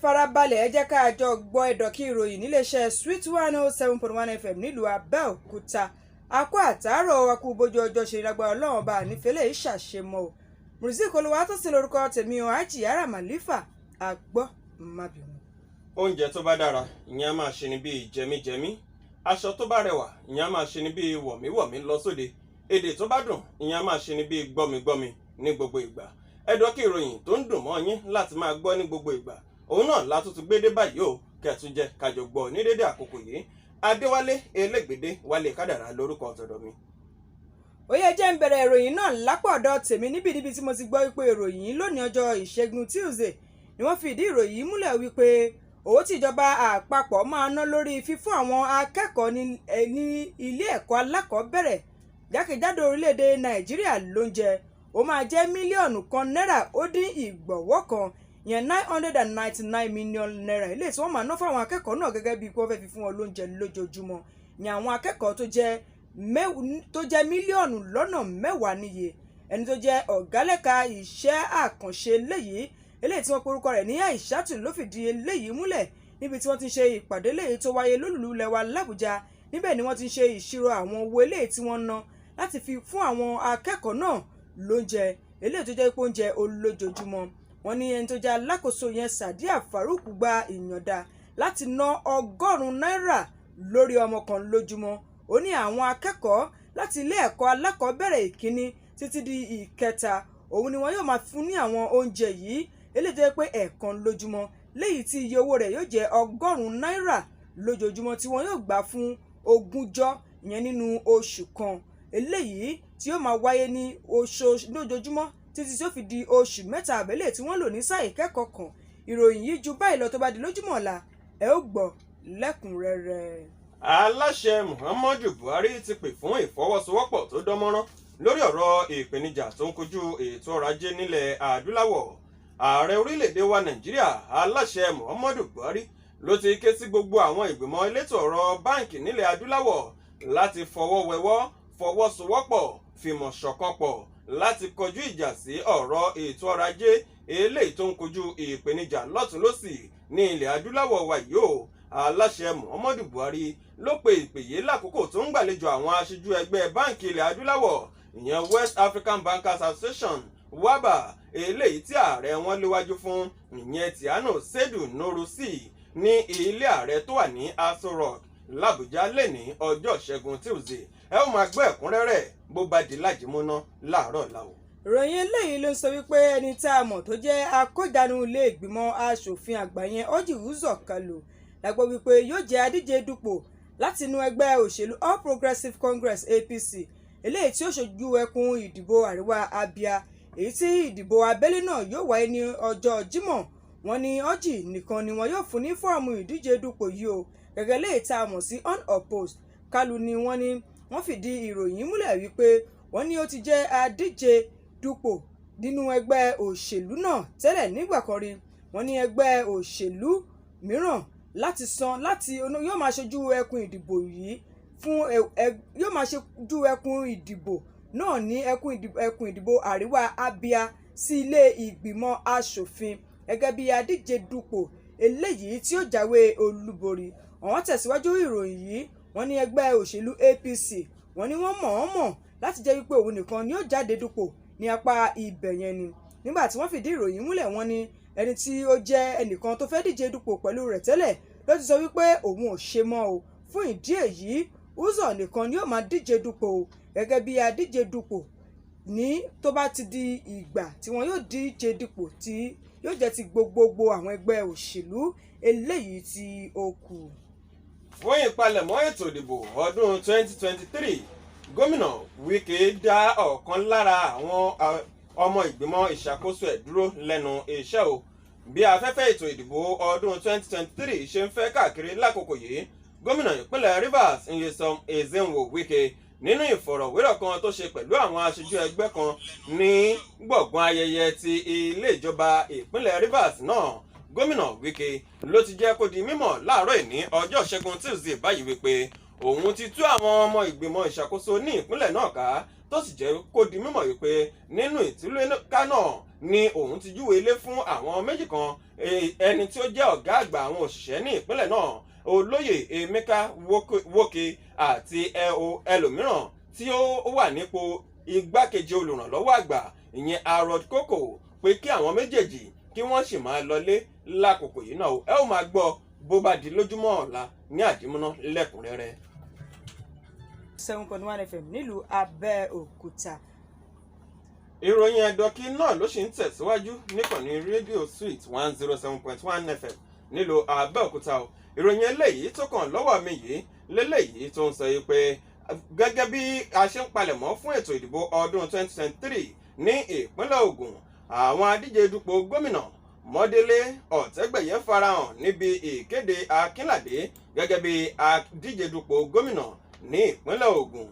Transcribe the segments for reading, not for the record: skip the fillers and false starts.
Farabalẹ̀, ẹ jẹ́ ká jọ gbọ́ ẹ̀dọ̀kí ìròyìn níléeṣẹ́ Sweet 107.1 FM nílùú Abẹ́òkúta. Akó àtàárọ̀, akú bójú ọjọ́ ṣe, lágbára Ọlọ́run ọba nífẹ̀lẹ́ ìṣàṣemọ́ o. Mùsíkì Olúwatósìn lórúkọ tèmi o, Àjìyára Màlífà àgbọ̀ mábìrún. Oúnjẹ tó bá dára, ìyẹn á máa ṣe ni bíi jẹmíjẹmí. Aṣọ tó bá rẹwà, ìyẹn á máa ṣe ni bíi wọ̀míwọ̀mí lọ sóde. Èdè tó bá dùn, ìyẹn á máa ṣe ni bíi gbọ́migbọ́mi ní gbogbo ìgbà. Ẹ̀dọ́kì ìròyìn tó ń dùn mọ́ yín láti máa gbọ́ ní gbogbo ìgbà, òun náà látúntún gbé dé báyìí o. Kẹtù jẹ kájọ gbọ́ ní dédé àkókò yìí. Adéwálé Elégbèdé Wálé Kádàrá lórúkọ tọ̀dọ̀ mi. Ó yẹ jẹ́ ń bẹ̀rẹ̀ ìròyìn náà lápò ọ̀dọ̀ tèmi níbi níbi tí mo ti gbọ́ wípé ìròyìn lónìí, ọjọ́ Ìṣẹ́gun Tuesday, ni wọ́n fi ìdí ìròyìn múlẹ̀ wípé owó tí ìjọba àpapọ̀ máa ná lórí fífún àwọn akẹ́kọ̀ọ́ ní ilé ẹ̀kọ́ alákọ̀ọ́bẹ̀rẹ̀ jákèjádò orílẹ̀-èdè Nàìjíríà lóúnjẹ, ó máa jẹ́ 1,000,000 náírà ó dín ìgbọ̀wọ́ kan, ìyẹn ₦999 million, ilé tí wọ́n máa ná fáwọn akẹ́kọ̀ọ́ náà gẹ́gẹ́ bí wọ́n fẹ́ fi fún wọn lóúnjẹ lójoojúmọ́, ìyẹn àwọn akẹ́kọ̀ọ́ tó jẹ́ 10 mílíọ̀nù 10 níye. Ẹni tó jẹ́ ọ̀gálẹ́ka iṣẹ́ àkànṣe léyìí, eléyìí tí wọ́n porúkọ rẹ̀ ní Aishatu, ló fìdí eléyìí múlẹ̀ níbi tí wọ́n ti ń ṣe ìpàdé léyìí tó wáyé lólùlú lẹwa l'Àbújá. Níbẹ̀ ni wọ́n ti ń ṣe ìṣirò àwọn owó eléyìí tí wọ́n ná láti fi fún àwọn akẹ́kọ̀ọ́ náà lóúnjẹ, eléyìí tó jẹ́ pé oúnjẹ olójoojúmọ́. Wọ́n ní ẹni tó jẹ́ alákòóso yẹn, Sadiya Farouk, gba ìyọ̀ǹda láti ná 100 náírà lórí ọmọ kan lójúmọ́. Ó ní àwọn akẹ́kọ̀ọ́ láti ilé ẹ̀kọ́ alákọ̀ọ́bẹ̀rẹ̀ ìkíní títí di ìkẹta, òun ni wọn yóò máa fún ní àwọn oúnjẹ yìí, eléyìí tó jẹ́ pé ẹ̀ẹ̀kan lójúmọ́, léyìí tí iye owó rẹ̀ yóò jẹ́ 100 náírà lójoojúmọ́, tí wọ́n yóò gbà fún 20, ìyẹn nínú oṣù kan, eléyìí tí yóò máa wáyé ní oṣooṣù lójoojúmọ́ títí tí ó fi di oṣù 3 àbẹ́lẹ̀ tí wọ́n lò ní sáà ìkẹ́kọ̀ọ́ kan. Ìròyìn yìí ju báyìí lọ, tó bá di lójúmọ́ ọ̀la, ẹ ó gbọ́ lẹ́kùnrẹ́rẹ́. Aláṣẹ Muhammadu Buhari ti pè fún ìfọwọ́sowọ́pọ̀ tó dánmọ́rán lórí ọ̀rọ̀ ìpèníjà tó ń kojú ètò ọrọ̀ ajé nílẹ̀ adúláwọ̀. Ààrẹ orílẹ̀-èdè wa Nàìjíríà, Aláṣẹ Muhammadu Buhari, ló ti ké sí gbogbo àwọn ìgbìmọ̀ elétò ọ̀rọ̀ báǹkì nílẹ̀ adúláwọ̀ láti fọwọ́ wẹwọ́, fọwọ́sowọ́pọ̀, fìmọ̀ ṣọ̀kan pọ̀ láti kọjú ìjà sí ọ̀rọ̀ ètò ọrọ̀ ajé eléyìí tó ń kojú ìpèníjà lọ́tùn-lósì ní ilẹ̀ adúláwọ̀ wa yìí o. Aláṣẹ Muhammadu Buhari ló pe ìpè yìí lákòókò tó ń gbàlejò àwọn aṣojú ẹgbẹ́ báǹkì ilẹ̀ adúláwọ̀, ìyẹn West African Bankers Association, WABA, eléyìí tí ààrẹ wọn léwájú fún, ìyẹn Thierno Seydou Nourou Sy, ní ilé ààrẹ tó wà ní Aso Rock làbújá lẹ́ní ọjọ́ Ìṣẹ́gun Tuesday. Ẹ ó máa gbọ́ ẹ̀kúnrẹ́rẹ́ bó bá di lájìmúná láàárọ̀ ọ̀la o. Ìròyìn eléyìí ló ń sọ wípé ẹni tá a mọ̀ tó jẹ́ akójànú ilé ìgbìmọ̀ asòfin àgbà yẹn, Orji Uzor Kalu, la gbọ́ wípé yóò jẹ́ adíje dupò láti inú ẹgbẹ́ òṣèlú All Progressives Congress, APC, eléyìí tí ó ṣojú ẹkùn ìdìbò àríwá Abia, èyí tí ìdìbò abẹ́lé náà yóò wáyé ní ọjọ́ Jímọ̀. Wọ́n ní Orji nìkan ni wọn yóò fún ní fọ́ọ̀mù ìdíje dupò yìí o, gẹ́gẹ́ léyìí tá a mọ̀ sí unopposed. Kalu ni wọ́n ní wọ́n fìdí ìròyìn múlẹ̀ wípé wọ́n ní ó ti jẹ́ adíje dupò nínú ẹgbẹ́ òṣèlú náà tẹ́lẹ̀ nígbà kan rí. Wọ́n ní ẹgbẹ́ òṣèlú mìíràn láti san láti yóò máa ṣojú ẹkùn ìdìbò yìí fún yóò máa ṣojú ẹkùn ìdìbò náà ní ẹkùn ìdìbò àríwá Abia sí ilé ìgbìmọ̀ asòfin gẹ́gẹ́ bí adíje dupò eléyìí tí ó jáwé olúborí. Àwọn tẹ̀síwájú ìròyìn yìí, wọ́n ní ẹgbẹ́ òṣèlú APC, wọ́n ní wọ́n mọ̀ọ́mọ̀ láti jẹ́ wípé òun nìkan ni ó jáde dupò ní apá ibẹ̀ yẹn ni. Nígbà tí wọ́n fìdí ìròyìn múlẹ̀, wọ́n ní ẹni tí ó jẹ́ ẹnìkan tó fẹ́ díje dupò pẹ̀lú rẹ̀ tẹ́lẹ̀ ló ti sọ wípé òun ò ṣe mọ́ o. Fún ìdí èyí, Uzor nìkan ni ó máa díje dupò o gẹ́gẹ́ bí adíje dupò ní tó bá ti di ìgbà tí wọn yóò díje dupò tí yóò jẹ́ ti gbogbogbò àwọn ẹgbẹ́ òṣèlú eléyìí tí ó kù. Fún ìpalẹ̀mọ́ ètò ìdìbò ọdún 2023, Gómìnà Wike dá ọ̀kan lára àwọn ọmọ ìgbìmọ̀ ìṣàkóso ẹ̀ dúró lẹ́nu iṣẹ́ o. Bí afẹ́fẹ́ ètò ìdìbò ọdún 2023 ṣe ń fẹ́ káàkiri lákòókò yìí, gómìnà ìpínlẹ̀ Rivers, Nyesom Ezenwo Wike, nínú ìfọ̀rọ̀wérọ̀ kan tó ṣe pẹ̀lú àwọn aṣojú ẹgbẹ́ kan ní gbọ̀ngàn ayẹyẹ ti ilé ìjọba ìpínlẹ̀ Rivers náà, Gómìnà Wike ló ti jẹ́ kó di mímọ̀ láàárọ̀ ìní ọjọ́ Ṣẹ́gun Tuesday báyìí wípé òun ti tú àwọn ọmọ ìgbìmọ̀ ìṣàkóso ní ìpínlẹ̀ náà ká. Tó sì jẹ́ kó di mímọ̀ wípé nínú ìtúlẹ̀ká náà ni òun ti júwe ilé fún àwọn méjì kan, ẹni tí ó jẹ́ ọ̀gá àgbà àwọn òṣìṣẹ́ ní ìpínlẹ̀ náà, Olóyè Emeka Woke, àti ẹlòmíràn tí ó wà nípò igbákejì olùrànlọ́wọ́ àgbà, ìyẹn Harold Koko, pé kí àwọn méjèèjì kí wọ́n sì máa lọlé lákòókò yìí náà. Ẹ ó máa gbọ́ bó bá di lójúmọ́ ọ̀la ní àdìmúná lẹ́kùnrẹ́rẹ́. 7.1 FM nílùú Abẹ́òkúta. Ìròyìn ẹ̀dọ̀kí náà ló sì ń tẹ̀síwájú níkànnì rédíò Sweet 107.1 FM nílùú Abẹ́òkúta o. Ìròyìn eléyìí tó kàn lọ́wọ́ mi yìí léléyìí tó ń sọ yìí pé gẹ́gẹ́ bí a ṣe ń palẹ̀mọ́ fún ètò ìdìbò ọdún 2023 ní ìpínlẹ̀ Ògùn, àwọn adíje dupò gómìnà Mọ́délé Ọ̀tẹ́gbẹ̀yẹ farahàn níbi ìkéde Akínládé gẹ́gẹ́ bí adíje dupò gómìnà ní ìpínlẹ̀ Ògùn.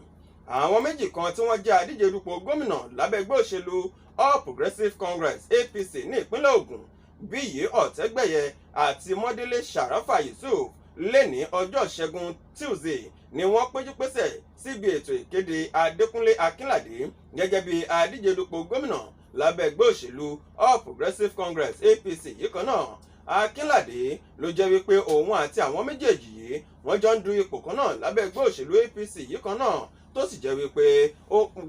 Àwọn méjì kan tí wọ́n jẹ́ adíje dupò gómìnà lábẹ́ ẹgbẹ́ òṣèlú All Progressives Congress, APC, ní ìpínlẹ̀ Ògùn, Bíyì Ọ̀tẹ́gbẹ̀yẹ àti Mọ́délé Sharafa Yusuf, lẹ́ni ọjọ́ Ṣẹ́gun Tuesday ni wọ́n péjú pésẹ̀ síbi ètò ìkéde Adékúnlé Akínládé gẹ́gẹ́ bí adíje dupò gómìnà lábẹ́ ẹgbẹ́ òṣèlú All Progressives Congress, APC yìí kan náà. Akínládé ló jẹ́ wípé òun àti àwọn méjèèjì yìí, wọ́n jọ ń du ipò kan náà lábẹ́ ẹgbẹ́ òṣèlú APC yìí kan náà, tó sì jẹ́ wípé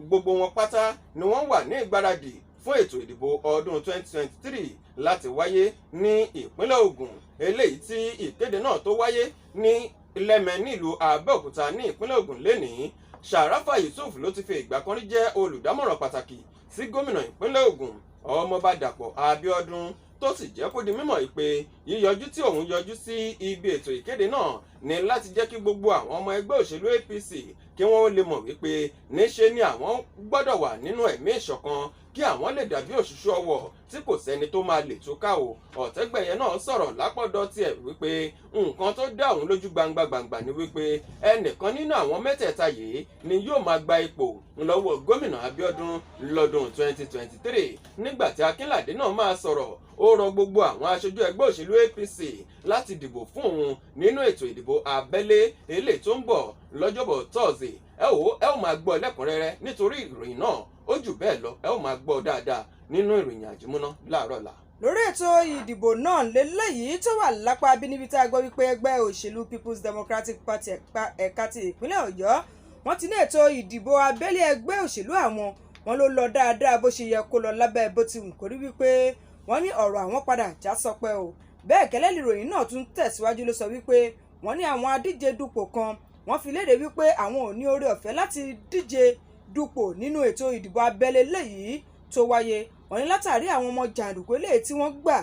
gbogbo wọn pátá ni wọ́n wà ní ìgbáradì fún ètò ìdìbò ọdún 2023 láti wáyé ní ìpínlẹ̀ Ògùn. Eléyìí tí ìkéde náà tó wáyé ní Lẹ́mẹ̀ nílùú Abẹ́òkúta ní ìpínlẹ̀ Ògùn lénìí. Sharafa Yusuf ló ti fi ìgbà kan rí jẹ́ olùdámọ̀ràn pàtàkì sí gómìnà ìpínlẹ̀ Ògùn, Ọmọọba Dàpọ̀ Abíọ́dún, tó sì jẹ́ kó di mímọ̀ pé yíyọjú tí òun yọjú sí ibi ètò ìkéde náà ní láti jẹ́ kí gbogbo àwọn ọmọ ẹgbẹ́ òṣèlú APC kí wọ́n lè mọ̀ wípé níṣe ni àwọn gbọ́dọ̀ wà nínú ẹ̀mí ìṣọ̀kan, kí àwọn lè dàbí òṣùṣù ọwọ̀ tí kò sẹ́ni tó máa lè túká o. Ọ̀tẹ́gbẹ̀yẹ náà sọ̀rọ̀ lápọ̀dọ̀ tiẹ̀ wípé nǹkan tó dá òun lójú gbangba gbangba ni wípé ẹnìkan nínú àwọn mẹ́tẹ̀ẹ̀ta yìí ni yóò máa gba ipò lọ́wọ́ gómìnà Abíọ́dún lọ́dún 2023. Nígbà tí Akínládé náà máa sọ̀rọ̀, ó rọ gbogbo àwọn aṣojú ẹgbẹ́ òṣèlú APC láti dìbò fún òun nínú ètò ìdìbò abẹ́lé eléyìí tó ń bọ̀ lọ́jọ́bọ̀ Tọ́ọ̀sì. Ẹ wò, ẹ ó máa gbọ́ lẹ́kùnrẹ́rẹ́, nítorí ìròyìn náà ó jù bẹ́ẹ̀ lọ. Ẹ ó máa gbọ́ dáadáa nínú ìròyìn àjímúná láàárọ̀ ọ̀la. Lórí ètò ìdìbò náà lélẹ́yìí tó wà lápá bí níbi tá a gbọ́ wípé ẹgbẹ́ òṣèlú People's Democratic Party ẹ̀ka ti ìpínlẹ̀ Ọ̀yọ́, wọ́n ti ní ètò ìdìbò abẹ́lé ẹgbẹ́ òṣèlú àwọn wọn ló lọ dáadáa bó ṣe yẹ kó lọ lábẹ́ bó ti wù kó rí, wípé wọ́n ní ọ̀rọ̀ àwọn padà já sọpẹ́ o. Bẹ́ẹ̀ gẹ́lẹ́ ìròyìn náà tún tẹ̀síwájú, ló sọ wípé wọ́n ní àwọn adíje dupò kan, wọ́n fi léde wípé àwọn ò ní oore ọ̀fẹ́ láti díje dupò nínú ètò ìdìbò abẹ́lé léyìí tó wáyé. Wọ́n ní látàrí àwọn ọmọ jàǹdùkú eléyìí tí wọ́n gbà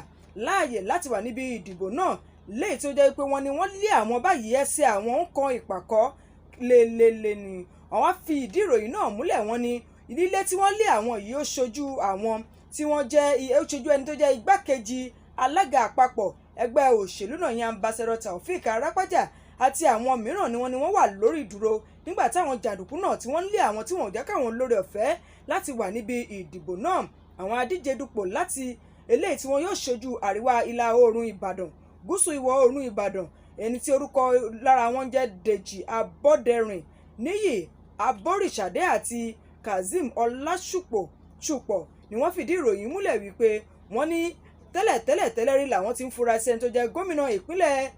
láàyè láti wà níbi ìdìbò náà, léyìí tó jẹ́ pé wọ́n ní wọ́n lé àwọn báyìí, ẹsẹ̀ àwọn ń kan ìpàkọ́ lelele ni. Àwọn fi ìdí ìròyìn náà múlẹ̀. Wọ́n ní lílé tí wọ́n lé àwọn yìí, ó ṣojú àwọn tí wọ́n jẹ́, ó ṣojú ẹni tó jẹ́ igbákejì alága àpapọ̀ ẹgbẹ́ òṣèlú náà yan, Ambassador Taofeek Arapaja, àti àwọn mìíràn ni wọ́n ní wọ́n wà lórí ìdúró nígbà táwọn jàǹdùkú náà tí wọ́n ń lé àwọn, tí wọ́n ò jẹ́ káwọn lórí ọ̀fẹ́ láti wà níbi ìdìbò náà. Àwọn adíje dupò láti eléyìí tí wọ́n yóò ṣojú àríwá ìlà oòrùn Ìbàdàn, gúúsù ìwọ̀ oòrùn Ìbàdàn, ẹni tí orúkọ lára wọn jẹ́ Dèjì Abọ́dẹrìn, Níyì Abọ́rìṣàdé àti Kazeem Ọlásùpọ̀ ṣùpọ̀ ni wọ́n fìdí ìròyìn múlẹ̀ wípé wọ́n ní tẹ́lẹ̀ tẹ́lẹ̀ tẹ́lẹ̀ rí làwọn ti ń fura sí ẹni tó jẹ́ gómìnà ìpínlẹ̀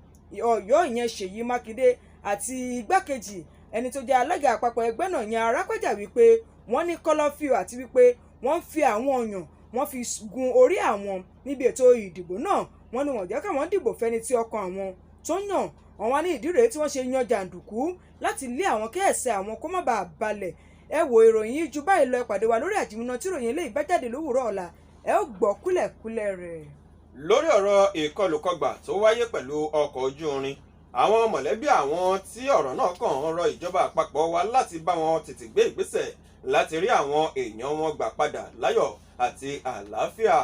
Ọ̀yọ́, ìyẹn Ṣèyí Mákindé, àti igbákejì ẹni tó jẹ́ alága àpapọ̀ ẹgbẹ́ náà, ìyẹn Arápájà, wípé wọ́n ní kọ́lọ́fíù àti wípé wọ́n ń fi àwọn èèyàn wọ́n fi gun orí àwọn níbi ètò ìdìbò náà. Wọ́n ní wọ́n jẹ́ káwọn dìbò fẹ́ni tí ọkàn àwọn tó yàn. Wọ́n wá ní ìdí rèé tí wọ́n ṣe yan jàǹdùkú láti lé àwọn kí ẹ̀sẹ̀ àwọn kó má bàa balẹ̀. Ẹ wo, ìròyìn yìí ju báyìí lọ. Ẹ pàdé wa lórí àjìmúná tí ìròyìn eléyìí bá jáde lówùúrọ̀ ọ̀la, ẹ ó gbọ́ kúlẹ̀kúlẹ̀ rẹ̀. Lórí ọ̀rọ̀ ìkọlùkọgbà tó wáyé pẹ̀lú ọkọ̀ ojú irin, àwọn mọ̀lẹ́bí àwọn tí ọ̀rọ̀ náà kàn ń rọ ìjọba àpapọ̀ wa láti bá wọn tètè gbé ìgbésẹ̀ láti rí àwọn èèyàn wọn gbà padà láyọ̀ àti àlàáfíà.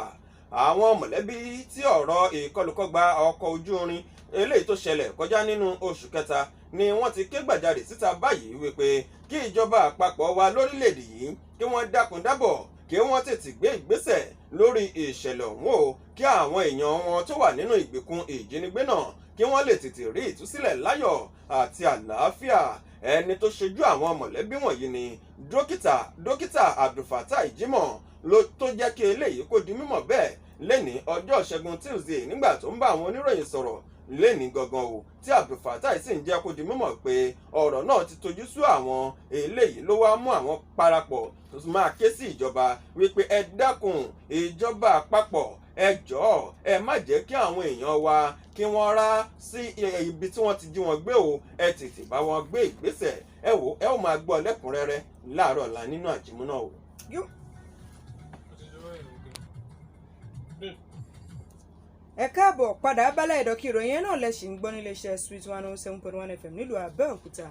Àwọn mọ̀lẹ́bí tí ọ̀rọ̀ ìkọlùkọgbà ọkọ̀ ojú irin eléyìí tó ṣẹlẹ̀ kọjá nínú oṣù kẹta ni wọ́n ti ké gbàjarè síta báyìí wípé kí ìjọba àpapọ̀ wa lórílẹ̀‐èdè yìí kí wọ́n dákun dábọ̀, kí wọ́n tètè gbé ìgbésẹ̀ lórí ìṣẹ̀lẹ̀ ọ̀hún o, kí àwọn èèyàn wọn tó wà nínú ìgbèkùn ìjínigbé náà kí wọ́n lè tètè rí ìtúsílẹ̀ láyọ̀ àti àlàáfíà. Ẹni tó ṣojú àwọn mọ̀lẹ́bí wọ̀nyí ni Dókítà Abdulfatai Jimoh ló tó jẹ́ kí eléyìí kó di mímọ̀ bẹ́ẹ̀ lẹ́ni ọjọ́ Ṣẹ́gun Tuesday, nígbà tó ń bá àwọn oníròyìn sọ̀rọ̀ lẹ́ni gangan o, tí Abdulfatai sì ń jẹ́ kó di mímọ̀ pé ọ̀rọ̀ náà ti tojú sú àwọn. Eléyìí ló wá mú àwọn parapọ̀ máa ké sí ìjọba wípé, ẹ dákun, ìjọba àpapọ̀, ẹ jọ̀ọ́, ẹ má jẹ́ kí àwọn èèyàn wa kí wọ́n rá sí ibi tí wọ́n ti jí wọn gbé o. Ẹ tètè bá wọn gbé ìgbésẹ̀. Ẹ wò, ẹ ó máa gbọ́ lẹ́kùnrẹ́rẹ́ láàárọ̀ ọ̀la nínú àjímú náà o. Ẹ káàbọ̀ padà. Abala ìdọ̀kí ìròyìn náà lẹ́sìn ń gbọ́ níléeṣẹ́ Sweet 107.1 FM nílùú Abẹ́òkúta.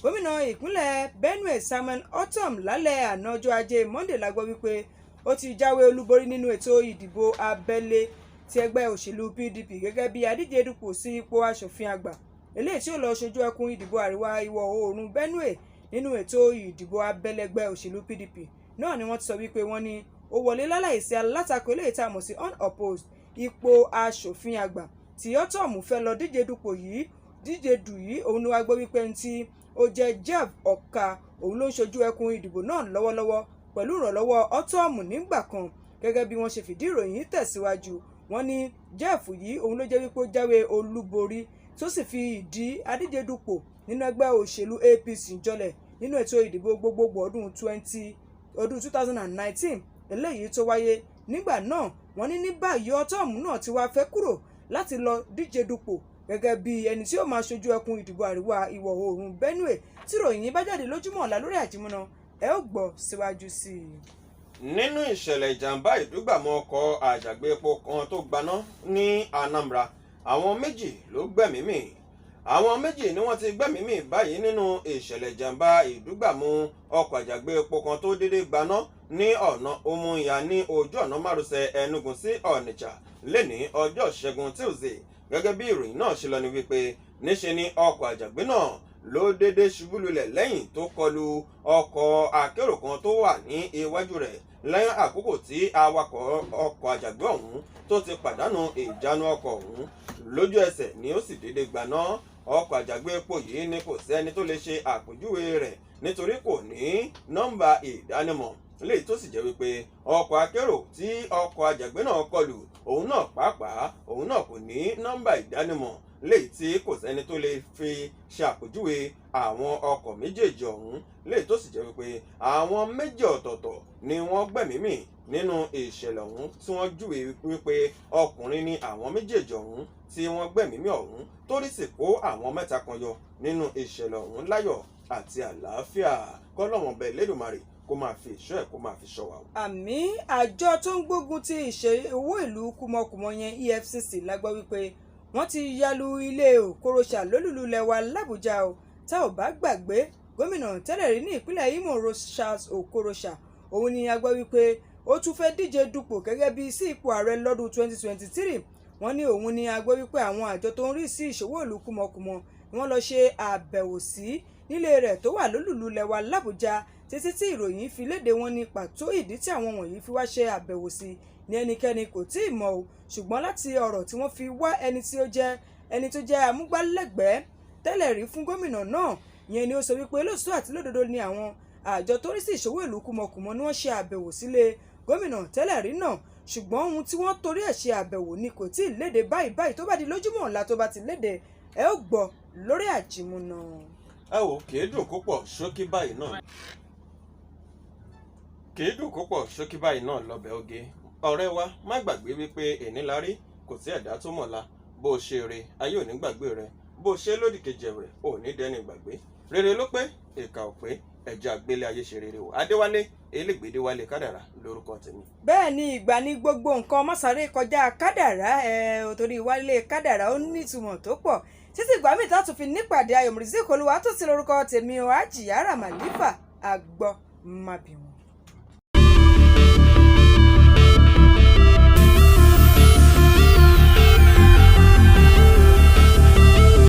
Gómìnà ìpínlẹ̀ Benue, Samuel Ortom, lálẹ́ àná ọjọ́ Ajé Monday la gbọ́ wípé ó ti jáwé olúborí nínú ètò ìdìbò abẹ́lé ti ẹgbẹ́ òṣèlú PDP gẹ́gẹ́ bí adíje dupò sí ipò aṣòfin àgbà, eléyìí tí ó lọ ṣojú ẹkùn ìdìbò àríwá ìwọ̀ oòrùn Benue nínú ètò ìdìbò abẹ́lẹ́gbẹ́ òṣèlú PDP náà ni wọ́n ti sọ wípé wọ́n ní ó wọlé láláìsí alátakò, eléyìí tá a mọ̀ sí unopposed. Ipò aṣòfin àgbà tí Ortom fẹ́ lọ díje dupò yìí, díje dù yìí, òun ni wàá gbọ́ wípé ẹni tí ó jẹ́ Jeff Ọ̀ka, òun ló ń ṣojú ẹkùn ìdìbò náà lọ́wọ́lọ́wọ́ pẹ̀lú ìrànlọ́wọ́ Ortom nígbà kan. Gẹ́gẹ́ bí wọ́n ṣe fìdí ìròyìn tẹ̀síwájú, wọ́n ní Jeff yìí, òun ló jẹ́ wípé ó jáwé olúborí, tó sì fi ìdí adíje dupò nínú ẹgbẹ́ òṣèlú APC jọlẹ̀ nínú ètò ìdìbò gbogbogbò ọdún 2019 eléyìí tó wáyé nígbà náà. Wọ́n ní ní báyìí, Ortom náà ti wá fẹ́ kúrò láti lọ díje dupò gẹ́gẹ́ bí ẹni tí ó máa ṣojú ẹkùn ìdìbò àríwá ìwọ̀ oòrùn Benue. Tí ìròyìn bá jáde lójúmọ́ ọ̀la lórí àjímúná, ẹ ó gbọ́ síwájú sí i. Nínú ìṣẹ̀lẹ̀ ìjàmbá ìdúgbàmù ọkọ̀ àjàgbé epo kan tó gbaná ní Anambra, àwọn méjì ló gbẹ̀mí mì. Àwọn méjì ni wọ́n ti gbẹ̀mí mì báyìí nínú ìṣẹ̀lẹ̀ ìjàmbá ìdúgbàmù ọkọ̀ àjàgbé epo kan tó dédé gbaná ní ọ̀nà Umuahia ní ojú ọ̀nà márosẹ̀ Enugu sí Onitsha lẹ́ni ọjọ́ Ṣẹ́gun Tuesday. Gẹ́gẹ́ bí ìròyìn náà ṣe lọ ní wípé níṣe ni ọkọ̀ àjàgbé náà ló dédé ṣubú lulẹ̀ lẹ́yìn tó kọlu ọkọ̀ akérò kan tó wà ní iwájú rẹ̀, lẹ́yìn àkókò tí awakọ̀ ọkọ̀ àjàgbé ọ̀hún tó ti pàdánù ìjánu ọkọ̀ ọ̀hún. Lójú ẹsẹ̀ ni ó sì dédé gbaná. Ọkọ̀ àjàgbé epo yìí ni kò sẹ́ni tó lè ṣe àpèjúwe rẹ̀ nítorí kò ní nọ́mbà ìdánimọ̀, léyìí tó sì jẹ́ wípé ọkọ̀ akérò tí ọkọ̀ àjàgbé náà kọlù, òun náà pàápàá, òun náà kò ní nọ́mbà ìdánimọ̀, léyìí tí kò sẹ́ni tó lè fi ṣàpèjúwe àwọn ọkọ̀ méjèèjì ọ̀hún, léyìí tó sì jẹ́ wípé àwọn méjì ọ̀tọ̀ọ̀tọ̀ ni wọ́n gbẹ̀mí mì nínú ìṣẹ̀lẹ̀ ọ̀hún, tí wọ́n júwe wípé ọkùnrin ni àwọn méjèèjì ọ̀hún tí wọ́n gbẹ̀mí mì ọ̀hún, torí sì kó àwọn mẹ́ta kan yọ nínú ìṣẹ̀lẹ̀ ọ̀hún láyọ̀ àti àlàáfíà. Kọ́lọ́wọ̀n bẹ̀ lẹ́dùnmarè kó máa fi ìṣọ́ ẹ̀ kó máa fi ṣọ́ wa o. Àmín. Àjọ tó ń gbógun ti ìṣe owó ìlú kúmọkùmọ yẹn, EFCC, la gbọ́ wípé wọ́n ti yalu ilé Okorocha lólùlú lẹwa làbújá o. Tá ò bá gbàgbé, gómìnà tẹ́lẹ̀ rí ní ìpínlẹ̀ Imo, Rochas Okorocha, òun ni a gbọ́ wípé ó tún fẹ́ díje dupò gẹ́gẹ́ bí sí ipò ààrẹ lọ́dún 2023. Wọ́n ní òun ni a gbọ́ wípé àwọn àjọ tó ń rí sí ìṣòwò ìlú kúmọkùmọ wọ́n lọ ṣe àbẹ̀wò sí nílé rẹ̀ tó wà lólùlú lẹwa làbújá. Títí tí ìròyìn fi léde, wọn ní pàtó ìdí tí àwọn wọ̀nyí fi wá ṣe àbẹ̀wò sí ní ẹnikẹ́ni kò tí ì mọ̀ o. Ṣùgbọ́n láti ọ̀rọ̀ tí wọ́n fi wá ẹni tí ó jẹ́ ẹni tó jẹ́ amúgbálẹ́gbẹ̀ẹ́ tẹ́lẹ̀ rí fún gómìnà náà yẹn ni ó sọ wípé lóòótọ́ àti lódodo ni àwọn àjọ tó rí sí ìṣòwò ìlú kúmọkùmọ ni wọ́n ṣe àbẹ̀wò sílé gómìnà tẹ́lẹ̀ rí náà, ṣùgbọ́n ohun tí wọ́n torí ẹ̀ ṣe àbẹ̀wò ni kò tí ì léde báyìí báyìí. Tó bá di lójúmọ́ ọ̀la, tó bá ti léde, ẹ ó gbọ́ lórí àjìmúná. Ẹ wò, kìí dùn púpọ̀ ṣókí báyìí náà, kìí dùn púpọ̀ ṣókí báyìí náà lọ́bẹ̀ oge. Ọ̀rẹ́ wa, má gbàgbé wípé èní la rí, kò sí ẹ̀dá tó mọ̀la. Bó o ṣe re, ayé ò ní gbàgbé rẹ. Bó o ṣe lódì kejì rẹ, ò ní dẹni gbàgbé. Rere ló pé, ìkà ò pé. Ẹ̀jẹ̀ àgbélé ayé ṣe rere o. Adéwálé Elégbèdéwálé Kádàrá lórúkọ tèmi. Bẹ́ẹ̀ ni, ìgbà ní gbogbo nǹkan, mọ́sáré kọjá kádàrá ẹ̀, torí wálé kádàrá ó nítumọ̀ tó pọ̀. Títí ìgbà míì tá a tún fi nípàdé, Ayọ̀ Mùrìsíkò Olúwa tó ti lórúkọ tèmi o. Àjìyára Màlífà àgbọ̀ má bí wọn.